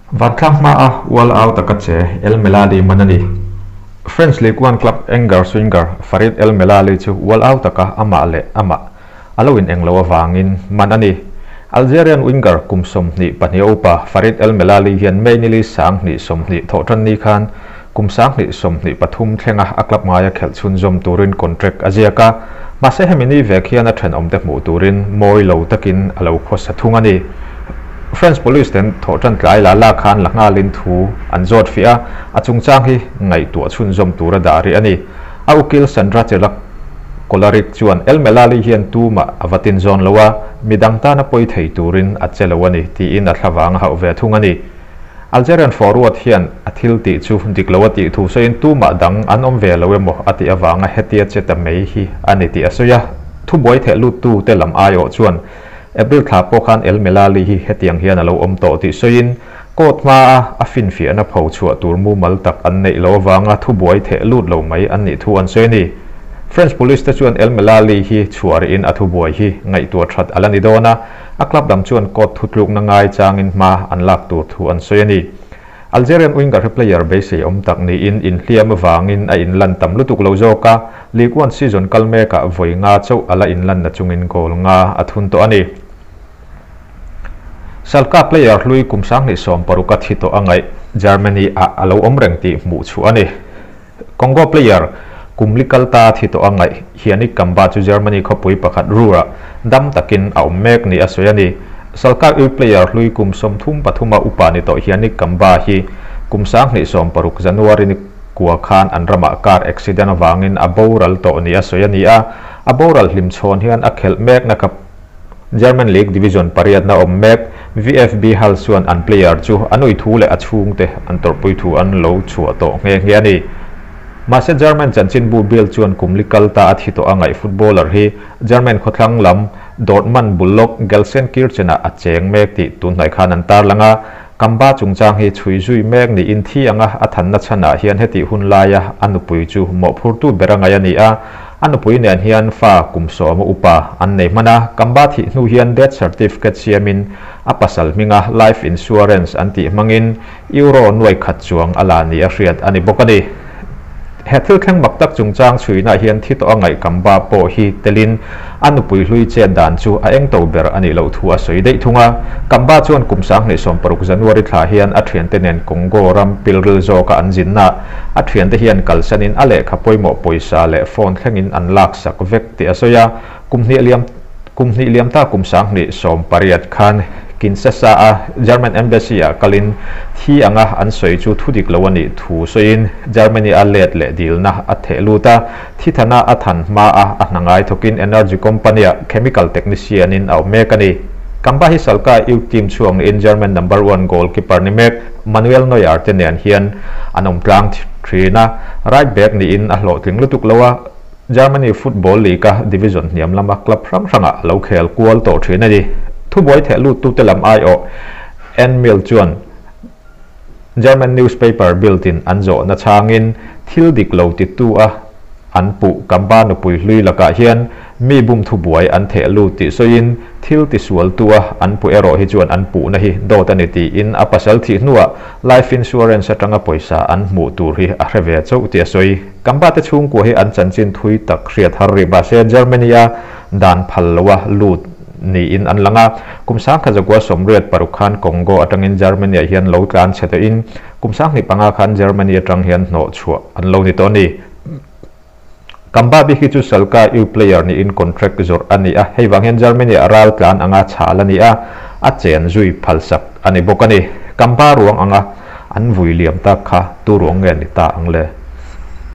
Vantlang hmaa ual au taka che El Melali man a ni. French Ligue 1 club Angers winger Farid El Melali chu ual au taka amah leh amah a lo in englo avangin man a ni. Algerian winger kum 22 upa Farid El Melali hian May nili 2020 thawhtanni khan kum 2023 thlenga a club ngaia khelh chhunzawm turin contract a ziak a, mahse hemi ni vek hian a thenawmte hmuh turin mawi lo takin a lo khawsa thung a ni. French police ten thawhtan tlai la la khan la nghalin thu an zawt fiah a, a chungchang hi ngaihtuah chhunzawm tura dah rih a ni. A ukil Sandra Chelak Kolarik chuan El Melali hian tumah a vatin zawn lo a, midang tana pawi thei turin a che lo a ni tiin a thlavang a hauh ve thung a ni. Algerian forward hian a thil tih chu dik lo a tih thu sawiin tumah dang an awm ve lo emaw a tih avanga hetia che ta mai hi a ni tih a sawi a. Thubuai theh luttu te lam aiawh chuan April thla pawh khan El Melali hi hetiang hian a lo awm tawh tih sawiin court hmaa a finfiahna pho chhuah tur mumal tak an neih lo avanga thubuai theh lut lo mai an nih thu an sawi a ni. French police te chuan El Melali hi chhuah rihin a thubuai hi ngaihtuah that a la ni dawn a, a club lam chuan court thutlukna ngai changin hma an lak tur thu an sawi a ni. Algerian winger hi player beisei awm tak niin inhliam avangin a inlan tam lutuk lo zawk a, Ligue 1 season kal mekah vawi nga chauh a la inlanna chungin goal nga a thun tawh a ni. Schalke player hlui kum 2016 a thi tawh a ngaih Germany ah a lo awm reng tih hmuh chhuah a ni. Congo player kum li kal ta thi tawh a ngaih Yannick Kamba chu Germany khawpui pakhat Ruhr ah dam takin a awm mek ni a sawi a ni. Schalke U player hlui kum 33 a upa ni tawh Yannick Kamba hi kum 2016 January ni kua khan an ramah car accident avangin a boral tawh ni a sawi a ni a, a boral hlim chhawn hian a khelh mek na ka German League Division pariat na awm mek VfB Halle chuan an player chu an ui thu leh a chhungte an tawrhpui thu an lo chhuah tawh nghe nghe a ni. Mahse German chanchinbu Bild chuan kum li kal ta a thi tawh a ngaih footballer hi German khawthlang lam Dortmund Bullock Gelsenkirchen ah a cheng mek tih tunhnai khan an tarlang a, Kamba chungchang hi chhui zui mek niin thi anga a thanna chhanah hian hetih hun laia a nupui chu mawhphurtu ber a ngaih a ni a, a nupui nen hian fa kum 10 a upa an nei hman a, Kamba thih hnu hian death certificate siamin a pasal hminga life insurance an tih hmangin euro nuai khat chuang a la ni a hriat a ni bawk a ni. He thil thleng mak tak chungchang chhuinah hian thi tawh a ngaih Kamba pawh hi telin a nupui hlui chet dan chu a eng to ber a nih loh thu a sawi daih thung a. Kamba chuan kum 2016 January thla hian a thiante nen Congo ram pilril zawka an zinna a thiante hian kalsanin a lehkha pawimawh pawisa leh phone thlengin an laksak vek tih a sawi a. Kum hnih liam kum hnih liam ta kum 2018 khan Kinshasa a German Embassy ah kalin thi anga an sawi chu thudik lo a nih thu sawiin Germany a let leh dilna a theh lut a, thi thana a than hma a a hna ngai thawkin energy company ah chemical technician in a awm mek a ni. Kamba hi Schalke youth team chhuak niin German number one goalkeeper ni mek Manuel Neuer te nen hian an awm tlang thin a, right back niin a hlawhtling lutuk lo a, Germany Football League a division hniam lama club hrang hrangah a lo khel kual tawh thin a ni. Thubuai theh luttute lam aiawh Ann Mill chuan German newspaper Bild in an zawhna chhangin thil dik lo titu a an puh Kamba nupui hlui lakah hian mi bum thubuai an theh lut tih sawiin thil tisualtu a an puh erawh hi chuan an puhna hi dawt a ni tiin a pasal thih hnuah life insurance atanga pawisa an hmuh tur hi a hre ve chauh tih a sawi. Kamba te chhungkua hi an chanchin thui tak hriat har rih mahse Germany a dan phal lo a lut niin an lang a, kum 1986 khan Congo atangin Germany ah hian lo tlan chhe tawhin kum 2005 khan Germany atang hian hnawh chhuah an lo ni tawh a ni. Kamba bik hi chu Schalke U player niin contract zawrh a ni a, hei vang hian Germany ah ral tlan anga chhal a ni a, a chen zui phalsak a ni bawk a ni. Kamba ruang anga an vui liam tak kha tu ruang nge ni ta ang le?